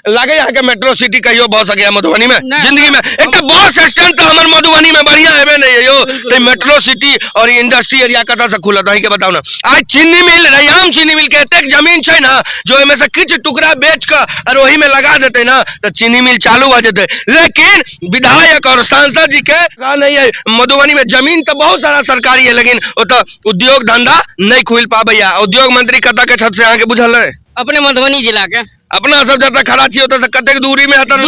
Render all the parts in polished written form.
लागैया अहाँके metro city कहियो भऽ सकैया मधुबनी में जिंदगी में? एकटा बस स्टैंड तऽ हमर मधुबनी में बढ़िया हेबे नहीं यौ, तऽ मेट्रो सिटी और इंडस्ट्री एरिया कतऽ से खुलत अहीं के बताउ ना। आइ चीनी मिल, रैयाम चीनी मिल के एतेक जमीन छै ना जो ओहिमे से किछु टुकड़ा बेच कऽ और ओही में लगा देते ना तऽ चीनी मिल चालू भऽ जेतै। लेकिन विधायक और सांसद जी के नहीं है। मधुबनी में जमीन तऽ बहुत सारा सरकारी है, लेकिन ओतऽ उद्योग धंधा नहीं खुल पाबैया। उद्योग मंत्री कतऽ के छथि से अहाँके बुझल है? अपने मधुबनी जिला के। अपना सब जतऽ खड़ा छी ओतऽ से कतेक दूरी में हेतन?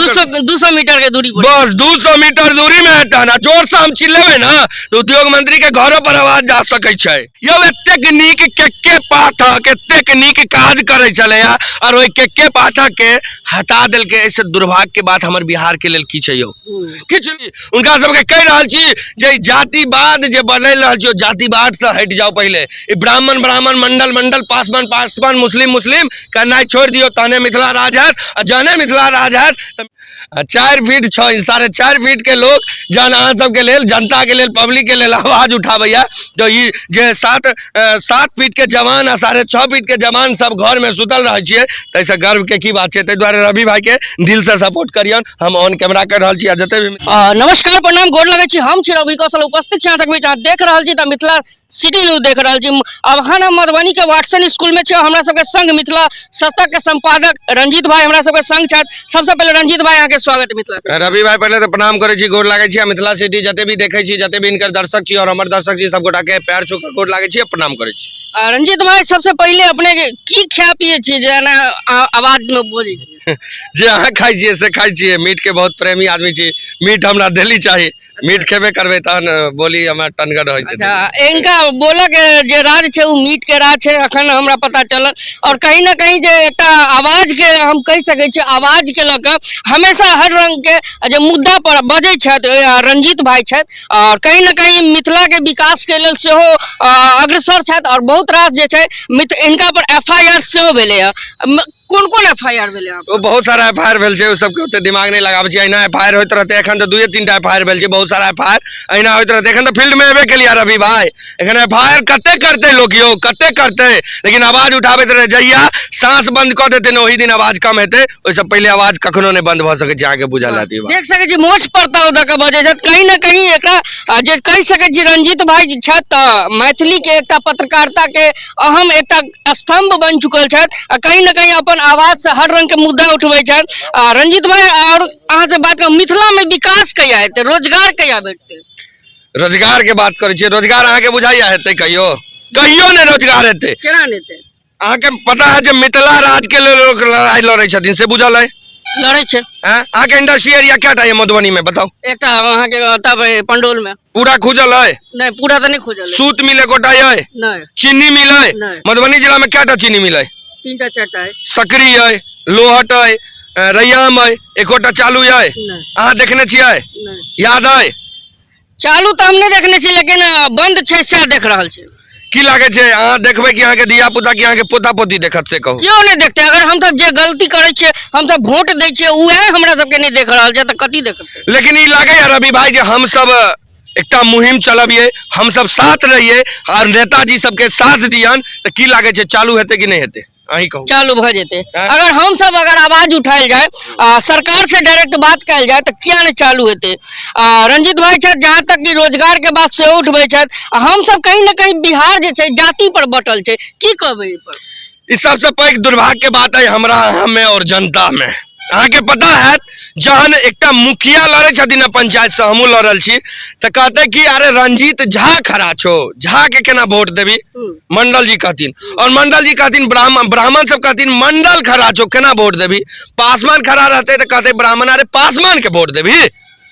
200 मीटर के दूरी पर। बस 200 मीटर दूरी में हेतन। आ जोर से हम चिल्लेबै ना तऽ उद्योग मंत्री के घरो पर आवाज जा सकै छै। यौ एतेक नीक के के पाठक एतेक नीक काज करै छलैया और ओहि के के पाठक के हटा देलकै। एहिसँ दुर्भाग्य के बात हमर बिहार के लेल की छै यौ? किछु नहि। हुनका सबके कहि रहल छी जे जातिवाद जे बदलि रहल छी, ओ जातिवाद से हटि जाउ। पहिले ई ब्राह्मण ब्राह्मण, मंडल मंडल, पासवान पासवान, मुस्लिम मुस्लिम करनाइ छोड़ि दियौ, तहने मिथिला राज हैत। आ जहने मिथिला राज हैत तऽ 4 फीट 6 इंच, 4.5 फीट के लोक जहन अहाँ सबके लेल, जनता के लेल, पब्लिक के लेल आवाज उठाबैया, तऽ ई जे 7 फीट के जवान आ 6.5 फीट के जवान सब घर में सुतल रहै छियै, ताहिसँ गर्व के की बात छै। ताहि दुआरे रवि भाई के दिल से सपोर्ट करियौन। हम ऑन कैमरा कर रहल छी आ जते भी नमस्कार, प्रणाम, गोर लगै छी। हम छी रवि कौशल, उपस्थित छी अहाँ तक बीच। अहाँ देख रहल छी तऽ मिथिला सिटी न्यूज देख रहल छी। अब अखन हम मधुबनी के वाटसन स्कूल में छी। हमरा सबके संग मिथिला सतक के संपादक रंजीत भाई हमरा सबके संग छथि। सबसे पहले रंजीत भाई अहाँके स्वागत मिथिला सिटी। रवि भाई, पहले तऽ प्रणाम करै छी, गोर लागै छी। आ मिथिला सिटी जते भी देखै छी, जते भी हिनकर दर्शक छी और हमर दर्शक छी, सब गोटा के पैर छू के गोर लागै छी आ प्रणाम करै छी। रंजीत भाई, सबसे पहले अपने के की खाय पिए छी जे एना आवाज में बोलै छी? जे अहाँ खाइ छियै से खाइ छियै। मीट के बहुत प्रेमी आदमी छी। मीट हमरा डेली चाही, मीट खेबे करबै तहन बोली हमरा टनगर होइ छै। अच्छा, इनका बोलऽ के जे राज छै ओ मीट के राज छै, अखन हमरा पता चलल। और कहीं ना कहीं जे एकटा आवाज के हम कहि सकै छी, आवाज के लऽ कऽ हमेशा हर रंग के जे मुद्दा पर बजै छथि रंजीत भाई छथि। और कहीं ना कहीं मिथिला के विकास के लेल सेहो अग्रसर छथि। और बहुत रास जे छै इनका पर एफ I R सेहो भेलै हँ। कोन कोन एफ I R भेलै हँ? ओ बहुत सारा एफ I R भेल छै, ओ सबके ओते दिमाग नहि लगाबै छी। अहिना एफ I R होइत रहतै। एखन तऽ 2-3 टा एफ I R भेल छै, बहुत सारा एफ I R अहिना होइत रहतै। एखन तऽ फील्ड मे एबे केलियै रवि भाई, एखन एफ I R कते करतै लोक यौ, कते करतै? लेकिन आवाज उठाबैत रहै। जहिया साँस बंद कऽ देतै ने ओहि दिन आवाज कम हेतै, ओहिसँ पहिले आवाज कखनो नहि बंद भऽ सकै छै। अहाँके बुझल हैत ई बात। देख सकै छी मोछ पर ताव दऽ कऽ बजै छथि। कहीं ना कहीं एकरा जे कहि सकै छी रंजीत भाई छथि तऽ मैथिली के एकटा पत्रकारिता के अहम एकटा स्तंभ बनि चुकल छथि आ कहीं ना कहीं अपन आवाज से हर रंग के मुद्दा उठबै छथि। आ रंजीत भाई, और अहाँ से बात करब, मिथिला में विकास कहिया हेतै, रोजगार कहिया भेटतै? रोजगार के बात करै छियै, रोजगार अहाँके बुझाइया हेतै? कहियो कहियो नहि रोजगार हेतै। केना नहि हेतै? अहाँके पता है जे मिथिला राज के लेल लोक लड़ाई लड़ै छथिन, से बुझल है? लड़ै छै। हैं? अहाँके इंडस्ट्री एरिया कएटा यऽ मधुबनी में बताउ? एकटा अहाँके तब पंडौल में। पूरा खुजल है? नहीं, पूरा तो नहीं खुजल है। सूत मिल एकोटा है? नहीं। चीनी मिल है? नहीं। मधुबनी जिला में कएटा चीनी मिल है? 3टा 4टा है। सकरी है, लोहट है, रैयाम है, एकोटा चालू है? नहीं। अहाँ देखने छियै? नहीं। याद है? चालू तऽ हम नहि देखने छी, लेकिन बंद छै से देख रहल छी। की लागै छै अहाँ देखबै कि अहाँके धिया पुता कि अहाँके पोता पोती देखत से कहू? केओ नहि देखतै। अगर हम सब जे गलती करै छियै, हम सब वोट दै छियै, उएह हमरा सबके नहि देख रहल छै तऽ कथी देखतै? लेकिन ई लागैया रवि भाई जे हम सब एकटा मुहिम चलबियै, हम सब साथ रहियै और नेताजी सबके साथ दियन, तऽ की लागै छै चालू हेतै कि नहि हेतै? अहीं कहू। चालू भऽ जेतै। हैं? अगर हम सब अगर आवाज उठायल जाय आ सरकार से डायरेक्ट बात कयल जाय तऽ किया नहि चालू हेतै? आ रंजीत भाई छथि, जहाँ तक कि रोजगार के बात सेहो उठबै छथि। आ हम सब कहीं ना कहीं बिहार जे छै जाति पर बटल छै, की कहबै एहि पर? ई सबसे पैघ दुर्भाग्य के बात है हमरा हमें और जनता में। अहाँके पता हैत जहन एकटा मुखिया लड़ै छथिन ने पंचायत से, हमहूँ लड़ल छी, तऽ कहतै कि अरे रंजीत झा खड़ा छौ, झा के केना वोट देबी? मंडल जी कहथिन। और मंडल जी कहथिन, ब्राह्मण सब कहथिन मंडल खड़ा छौ, केना वोट देबी? पासवान खड़ा रहतै तऽ कहतै ब्राह्मण अरे पासवान के वोट देबी,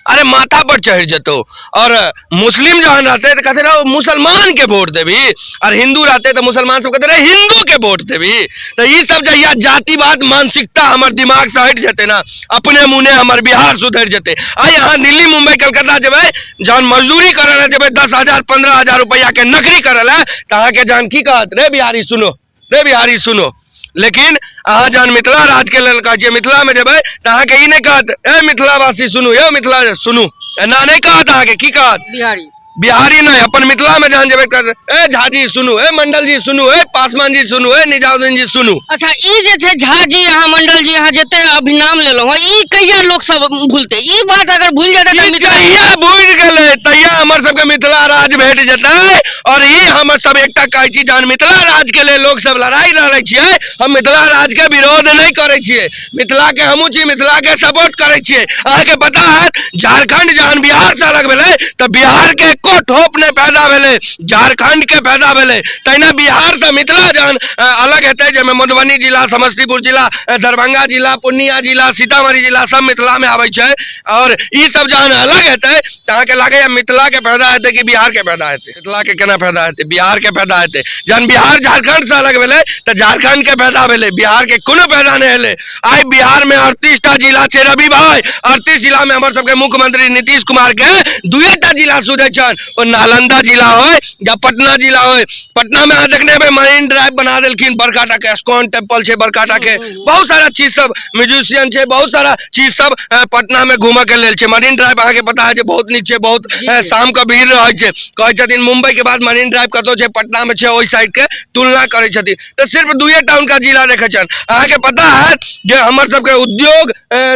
अरे माथा पर चढ़ि जेतौ। और मुस्लिम जहन रहतै तऽ कहतै रौ मुसलमान के वोट देबी, और हिंदू रहतै तऽ मुसलमान सब कहतै रे हिंदू के वोट देबी। तऽ ई सब जहिया जातिवाद मानसिकता हमर दिमाग से हटि जेतै ने, अपने मुने हमर बिहार सुधरि जेतै। आइ अहाँ दिल्ली मुम्बई कलकत्ता जेबै, जहन मजदूरी करऽ लए जेबै, 10,000 15,000 रुपैआ के नौकरी करऽ लए, तऽ अहाँके जहन की कहत, रे बिहारी सुनो, रे बिहारी सुनो। लेकिन अहाँ जहन मिथिला राज के लेल कहै छियै, मिथिला में जेबै तऽ अहाँके ई नहि कहत ए मिथिलावासी सुनू, ए मिथिला सुनू, एना नहि कहत। अहाँके की कहत? बिहारी। बिहारी नहि, अपन मिथिला में जहन जेबै कर, ए झाजी सुनू, ए मंडल जी सुनू, ए पासवान जी सुनू, ए निजामुद्दीन जी सुनू। अच्छा, ई जे छै झा जी, अहाँ मंडल जी, अहाँ जते अभी नाम लेलहुँ हँ, ई कहिया लोक सब भूलतै? ई बात अगर भूल जेतै तऽ ई मिथिला जहिया भूलि गेलै तहिया हमर सबके मिथिला राज भेट जेतै। और ई हम सब एकटा कहै छी, जहन मिथिला राज के लेल लोक सब लड़ाई लड़ै छियै, हम मिथिला राज के विरोध नहि करै छियै, मिथिला के हमहूँ छी, मिथिला के सपोर्ट करै छियै। अहाँके पता हैत झारखंड जहन बिहार से अलग भेलै तऽ बिहार के एको ठोप नहि फायदा भेलै, झारखंड के फायदा भेलै। तहिना बिहार से मिथिला जहन अलग हेतै, जाहिमे मधुबनी जिला, समस्तीपुर जिला, दरभंगा जिला, पूर्णिया जिला, सीतामढ़ी जिला सब मिथिला में आबै छै, और ई सब जहन अलग हेतै तऽ अहाँके लागैया मिथिला के फायदा हेतै कि बिहार के फायदा हेतै? मिथिला के केना फायदा हेतै? बिहार के फायदा हेतै। जहन बिहार झारखंड से अलग भेलै तऽ झारखंड के फायदा भेलै, बिहार के कोनो फायदा नहि भेलै। आइ बिहार में 38 टा जिला छै रवि भाई, 38 जिला में हमर सबके मुख्यमंत्री नीतीश कुमार के दुएटा जिला सुझै छनि, ओ नालंदा जिला होय या पटना जिला होय। पटना में अहाँ देखने हेबै मरीन ड्राइव बना देलखिन बड़का टा के, स्कॉन टेम्पल छै बड़का टा के, बहुत सारा चीज सब, म्यूजिशियन छै, बहुत सारा चीज सब पटना में घूमऽ के लेल छै। मरीन ड्राइव अहाँके पता है जे बहुत नीक छै, बहुत शाम के भीड़ रहै छै। कहै छथिन मुंबई के बाद मरीन ड्राइव कतौ छै, पटना में छै, ओहि साइड के तुलना करै छथिन तऽ सिर्फ दुए टा हुनका जिला देखै छनि। अहाँके पता है जे हमर सबके उद्योग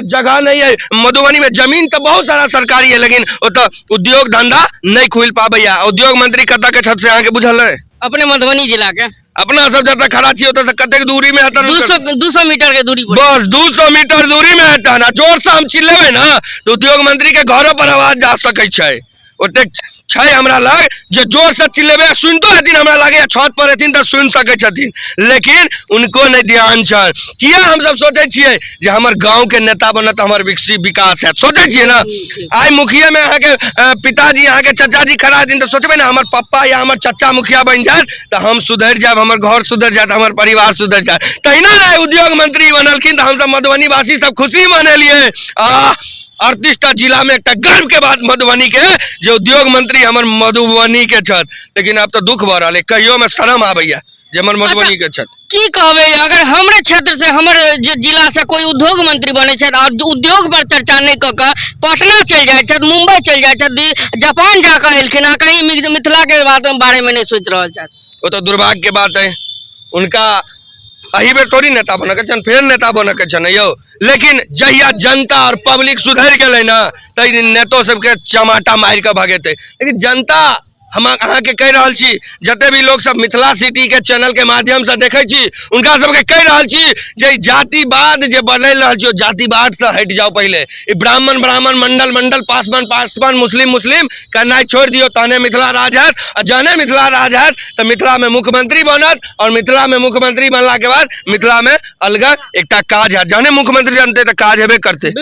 जगह नहीं है मधुबनी में, जमीन तऽ बहुत सारा सरकारी है लेकिन ओतऽ उद्योग धंधा नहीं खुलि पाबैया। उद्योग मंत्री कतऽ के छथि से अहाँके बुझल है? अपने मधुबनी जिला के। अपना सब जतऽ खड़ा छी ओतऽ से कतेक दूरी में हेतन? 200 मीटर के दूरी पर। बस 200 मीटर दूरी में हेतन। आ जोर से हम चिल्लेबै ना तऽ उद्योग मंत्री के घरो पर आवाज जा सकै छै। ओतेक छै हमरा लग जे जोर से चिल्लेबै आ सुनितो हेथिन, हमरा लागैया छत पर हेथिन तऽ सुनि सकै छथिन, लेकिन उनको नहि ध्यान छनि। किया हमसब सोचै छियै जे हमर गाँव के नेता बनत हमर विकास हैत, सोचै छियै ना? आइ मुखिया में अहाँके पिताजी, अहाँके चचाजी खड़ा हेथिन तऽ सोचबै ने हमर पप्पा या हमर चचा मुखिया बनि जायत तऽ हम सुधरि जायब, हमर घर सुधरि जायत, हमर परिवार सुधरि जायत। तहिना ने उद्योग मंत्री बनलखिन तऽ हमसब मधुबनी वासी सब खुशी मनेलियै। आ 38 टा जिला में एकटा गर्व के बात मधुबनी के जे उद्योग मंत्री हमर मधुबनी के छथि। लेकिन आब तऽ दुख भऽ रहल है, कहियो में शरम आबैया जे हमर मधुबनी के छथि। की कहबै, अगर हमरे क्षेत्र से, हमर जे जिला से कोई उद्योग मंत्री बनै छथि और उद्योग पर चर्चा नहि कऽ कऽ पटना चलि जाइ छथि, मुंबई चलि जाइ छथि, जापान जा कऽ एलखिन आ कहीं मिथिला के बारे में नहि सोचि रहल छथि, ओ तऽ दुर्भाग्य के बात है। उनका एहि बेर थोड़ी नेता बनऽ के छनि, फेर नेता बनऽ के छनि यौ। लेकिन जहिया जनता और पब्लिक सुधरि गेलै ने तै दिन नेतो सबके चमाटा मारि कऽ भगेतै। लेकिन जनता, हम अहाँके कहि रहल छी, जते भी लोक सब मिथिला सिटी के चैनल के माध्यम से देखै छी हुनका सबके कहि रहल छी जे जातिवाद जे बदलि रहल छी ओ जातिवाद से हटि जाउ। पहिले ई ब्राह्मण ब्राह्मण, मंडल मंडल, पासवान पासवान, मुस्लिम मुस्लिम करनाइ छोड़ि दियौ, तहने मिथिला राज हैत। आ जहने मिथिला राज हैत तऽ मिथिला में मुख्यमंत्री बनत, और मिथिला में मुख्यमंत्री बनला के बाद मिथिला में अलग एकटा काज हैत। जहने मुख्यमंत्री बनतै तऽ काज हेबे करतै,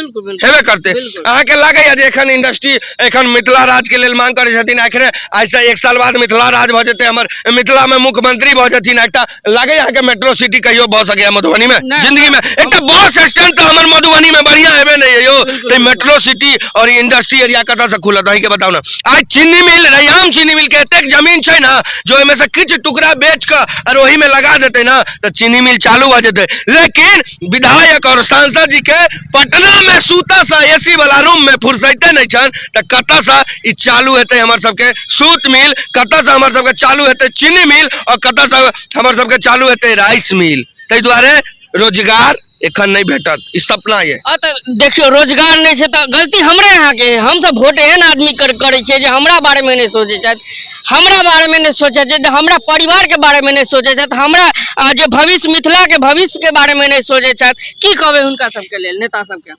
हेबे करतै। अहाँके लागैया जे एखन इंडस्ट्री एखन मिथिला राज के लेल मांग करै छथिन, एखने आइसँ 1 साल बाद मिथिला राज भऽ जेतै, हमर मिथिला में मुख्यमंत्री भऽ जेथिन, एकटा लागैया अहाँके मेट्रो सिटी कहियो भऽ सकैया मधुबनी में? जिंदगी में एकटा बस स्टैंड तऽ हमर मधुबनी में बढ़िया हेबे नहि यौ, तऽ मेट्रो सिटी और इंडस्ट्री एरिया कतऽ से खुलत अहींके बताउ ने। आइ चीनी मिल, रैयाम चीनी मिल के एतेक जमीन छै ने जे ओहिमे से किछु टुकड़ा बेच कऽ और ओहिमे लगा देतै ने तऽ चीनी मिल चालू भऽ जेतै। लेकिन विधायक और सांसद जी के पटना में सूता से एसी वाला रूम में फुर्सते नहीं छनि, तऽ कतऽ से ई चालू हेतै हमर सबके सूत मिल, कतऽ से हमर सबके चालू हेतै चीनी मिल, और कतऽ से हमर सबके चालू हेतै राइस मिल। ताहि दुआरे रोजगार एखन नहि भेटत, ई सपना ये। आ तऽ देखियौ, रोजगार नहि छै तऽ गलती हमरे अहाँके है। हमसब वोट एहन आदमी करै छियै जे हमरा बारेमे नहि सोचै छथि, हमरा बारेमे नहि सोचै छथि, हमरा परिवारके बारेमे नहि सोचै छथि, हमरा जे भविष्य, मिथिलाके भविष्यके बारेमे नहि सोचै छथि। की कहबै हुनका सबके लेल, नेता सबके?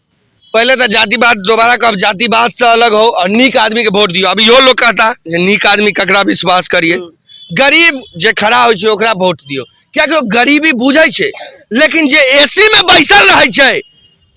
पहले तऽ जातिवाद, दोबारा कहब, जातिवाद से अलग हो और नीक आदमी के वोट दियौ। अब इहो लोग कहता जे नीक आदमी ककरा विश्वास करिए, गरीब जे खड़ा होइ छै ओकरा वोट दियौ, कियाकि ओ गरीबी बुझै छै। लेकिन जे एसी में बैसल रहै छै,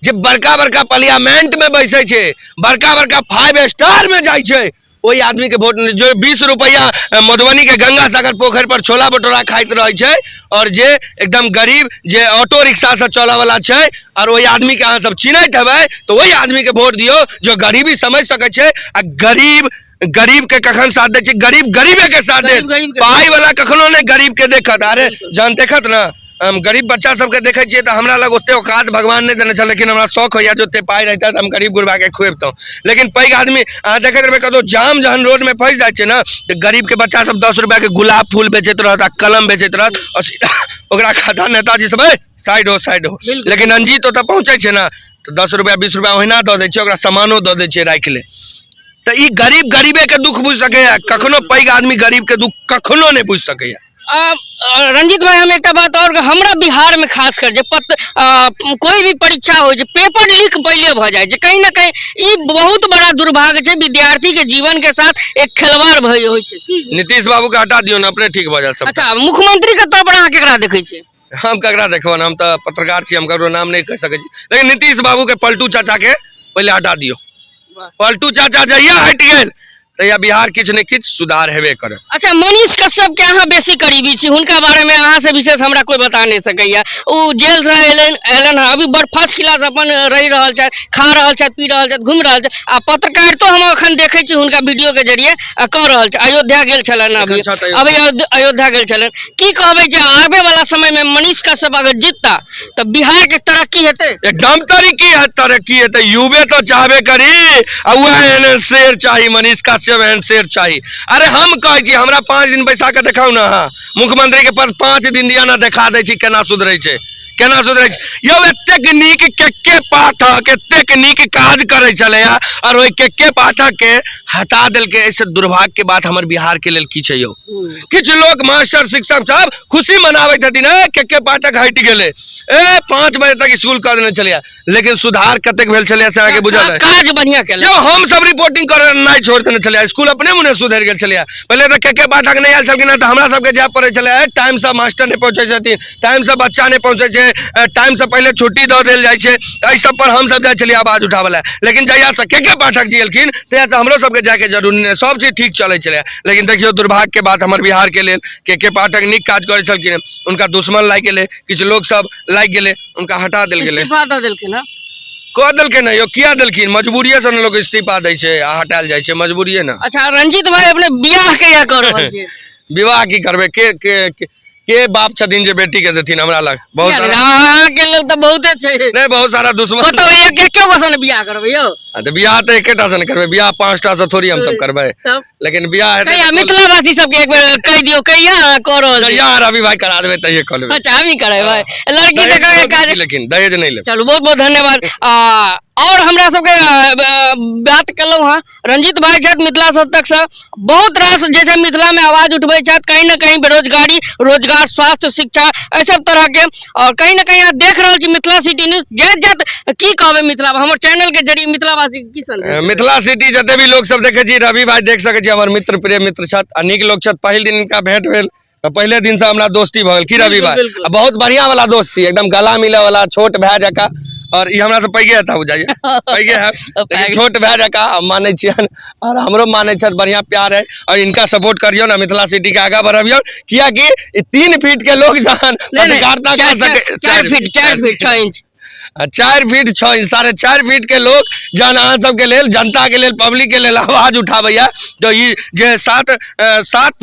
जे बड़का बड़का पार्लियामेंट में बैसै छै, बड़का बड़का 5 स्टार में जाइ छै, ओहि आदमी के वोट नहि। जो 20 रुपैआ मधुबनी के गंगा सागर पोखरि पर छोला भटूरा खाइत रहै छै, और जे एकदम गरीब जे ऑटो रिक्शा से चलऽ वाला छै, और ओहि आदमी के अहाँ सब चिन्हैत हेबै, तऽ ओहि आदमी के वोट दियौ जो गरीबी समझ सकै छै। आ गरीब गरीब के कखन साथ दै छै? गरीब गरीबे के साथ देत, गरीब गरीब के पाई वाला कखनो नहि गरीब के देखत। अरे जहन देखत ने हम गरीब बच्चा सबके देखै छियै तऽ हमरा लग ओते औकात भगवान नहि देने छल, लेकिन हमरा शौक होइए जे ओते पाइ रहितै तऽ हम गरीब गुरबाके खुअबितहुँ। लेकिन पैघ आदमी अहाँ देखैत रहबै, कतहु जाम जहन रोडमे फँसि जाइ छै ने, तऽ गरीबके बच्चा सब 10 रुपैआके गुलाब फूल बेचैत रहत आ कलम बेचैत रहत, आओर सीधा ओकरा खाता नेताजी सब साइड हो, साइड हो। लेकिन रंजीत ओतऽ पहुँचै छै ने तऽ 10 रुपैआ 20 रुपैआ ओहिना दऽ दै छै, ओकरा सामानो दऽ दै छै राखि ले। तऽ ई गरीब गरीबेके दुख बुझि सकैए, कखनो पैघ आदमी गरीबके दुख कखनो नहि बुझि सकैए। रंजीत भाई, हम एकटा बात आओर, हमरा बिहारमे खास कर जे पत्र कोई भी परीक्षा होइ छै, पेपर लीक पहिले भऽ जाइ छै। कहीं ना कहीं ई बहुत बड़ा दुर्भाग्य छै, विद्यार्थी के जीवन के साथ एक खिलवाड़ भऽ होइ छै। की नीतीश बाबू के हटा दियौ ने, अपने ठीक भऽ जायत सब। अच्छा, मुख्यमंत्री के तौर पर अहाँ केकरा देखै छियै? हम ककरा देखबनि, हम तऽ पत्रकार छी, हम ककरो नाम नहि कहि सकै छी, लेकिन नीतीश बाबू के पलटू चाचा के पहिले हटा दियौ। पलटू चाचा जहिया हटि गेल तहिया बिहार किछु ने किछु सुधार हेबे करत। अच्छा, मनीष कश्यप के अहाँ बेसी करीबी छी, हुनका बारे में अहाँ से विशेष हमरा कोई बता नहीं सकैया। ओ जेल से एलन एलन हँ, अभी बड़ फर्स्ट क्लास अपन रहि रहल छथि, खा रहल छथि, पी रहल छथि, घुमि रहल छथि, आ पत्रकारितो हम अखन देखै छी हुनका वीडियो के जरिए आ कऽ रहल छथि। अयोध्या गेल छलनि अभी, एखन छथि अयोध्या। अभी अयोध्या गेल छलनि। की कहबै जे आबे वाला समय में मनीष कश्यप अगर जीतता तऽ बिहार के तरक्की हेतै? एकदम तरक्की है, तरक्की हेतै। युवे तऽ चाहबे करी, आ वएह एहन एहन शेर चाही, मनीष कश्यप एहन शेर चाही। अरे हम कहै छी, हमरा 5 दिन बैसा कऽ देखाउ ने अहाँ, मुख्यमंत्री के पद 5 दिन दिअ ने, देखा दै छी केना सुधरै छै, केना सुधरै छै। यौ एतेक नीक के के पाठक एतेक नीक काज करै छलैया, आओर ओहि के के पाठक के हटा देलकै। एहिसँ दुर्भाग्य के बात हमर बिहार के लेल की छै यौ? किछु लोक मास्टर शिक्षक सब खुशी मनाबैत छथिन, ए के के पाठक हटि गेलै, ए 5 बजे तक स्कूल कऽ देने छलैया, लेकिन सुधार कतेक भेल छलैया से अहाँके बुझल है? काज बढ़िया केलक। यौ हम सब रिपोर्टिंग करे नहि छोड़ि देने छलियै, स्कूल अपने मुने सुधरि गेल छलैया। पहिले तऽ के के पाठक नहि आयल छलखिन तऽ हमरा सबके जाय पड़ै छलै, टाइमसँ मास्टर नहि पहुँचै छथिन, टाइमसँ बच्चा नहि पहुँचै छै, टाइमसँ पहिले छुट्टी दऽ देल जाइ छै, एहि सब पर हमसब जाइ छलियै आवाज उठाबै लए। लेकिन जहियासँ के के पाठक जी एलखिन तहियासँ हमरो सबके जायके जरूरी नहि, सब चीज ठीक चलै छलै। लेकिन देखियौ दुर्भाग्यके बात हमर बिहारके लेल, के के पाठक नीक काज करै छलखिन, हुनका दुश्मन लागि गेलै, किछु लोक सब लागि गेलै, हुनका हटा देल गेलै, इस्तीफा दऽ देलखिन हँ। कऽ देलकै ने यौ, किया देलखिन? मजबूरिएसँ ने लोक इस्तीफा दै छै आ हटायल जाइ छै, मजबूरिए ने। अच्छा रंजीत भाई, अपने बियाह कहिया कऽ रहल छियै? विवाह की करबै, के के के के बाप छथिन जे बेटी के देथिन हमरा लग? बहुत किया सारा नहि, अहाँके लेल तऽ बहुते छै। नहि, बहुत सारा दुश्मन। कतौ एक एके गो से ने बियाह करबै यौ? आ तऽ बियाह तऽ एकेटा से ने करबै, बियाह 5टा से थोड़ी हमसब करबै। तब लेकिन बियाह हेतै कहिया तऽ मिथिलावासी सबके एक बेर कहि दियौ कहिया अहाँ कऽ रहल छी? जहिया रवि भाई करा देबै तहिये कऽ लेबै। अच्छा, हमही करेबै? लड़की दहेज देखऽ के नहि काज लै छी, लेकिन दहेज नहि लेब। चलू, बहुत बहुत धन्यवाद। आ और हमरा सबके बात केलहुँ हँ, रंजीत भाई छथि मिथिला सतक से, बहुत रास जे छै मिथिलामे आवाज उठबै छथि, कहीं ने कहीं बेरोजगारी, रोजगार, स्वास्थ्य, शिक्षा, एहि सब तरहके। और कहीं ने कहीं अहाँ देख रहल छी मिथिला सिटी न्यूज। जाइत जाइत की कहबै मिथिला हमर चैनल के जरिए मिथिलावासी की संदेश? मिथिला सिटी जते भी लोक सब देखै छी, रवि भाई देख सकै छी, हमर मित्र प्रिय मित्र छथि आ नीक लोक छथि। पहिल दिन हिनका भेंट भेल तऽ पहिले दिन से हमरा दोस्ती भऽ गेल की रवि भाई? बिल्कुल। आ बहुत बढ़िया वाला दोस्ती, एकदम गला मिले वाला, छोट भाय जकाँ। और ई हमरा से पैघे हेता बुझाइए, पैघे है, लेकिन छोट भाय जकाँ हम मानै छियनि और हमरो मानै छथि, बढ़िया प्यार है। और इनका सपोर्ट करियौ ने, मिथिला सिटी के आगा बढ़बियौ, कियाकि ई 3 फीट के लोग जहन नहीं, नहीं, पत्रकारिता कर सके, 4 feet, 4 feet 6 inch, 4 feet 6 inch, 4.5 feet के लोग जहन अहाँ सबके लेल, जनता के लेल, पब्लिक के लेल आवाज उठाबैया, तऽ ई जे 7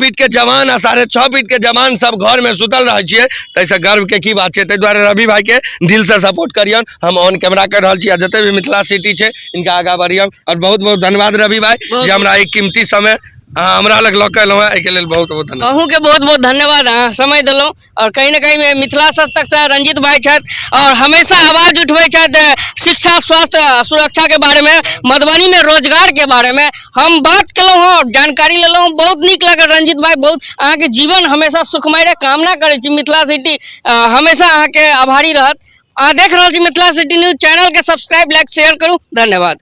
फीट के जवान आ 6.5 फीट के जवान सब घर में सुतल रहै छियै, ताहिसँ गर्व के की बात छै। ताहि दुआरे रवि भाई के दिल से सपोर्ट करियौन, हम ऑन कैमरा कर रहल छी, आ जते भी मिथिला सिटी छै इनका आगा बढ़ियौन। और बहुत बहुत धन्यवाद रवि भाई जे हमरा एक कीमती समय अहाँ हमरा लग लऽ कऽ एलहुँ हेँ, एहिके लेल बहुत बहुत धन्यवाद। अहूँके बहुत बहुत धन्यवाद, अहाँ समय देलहुँ। और कहीं ना कहीं मिथिला सतक से रंजीत भाई छथि और हमेशा आवाज उठबै छथि शिक्षा, स्वास्थ्य, सुरक्षा के बारे में, मधुबनी में रोजगार के बारे में। हम बात केलहुँ हँ, जानकारी लेलहुँ हँ, बहुत नीक लागल रंजीत भाई, बहुत अहाँके जीवन हमेशा सुखमय रहे कामना करै छी। मिथिला सिटी हमेशा अहाँके आभारी रहत। अहाँ देख रहल छी मिथिला सिटी न्यूज चैनल के सब्सक्राइब, लाइक, शेयर करू। धन्यवाद।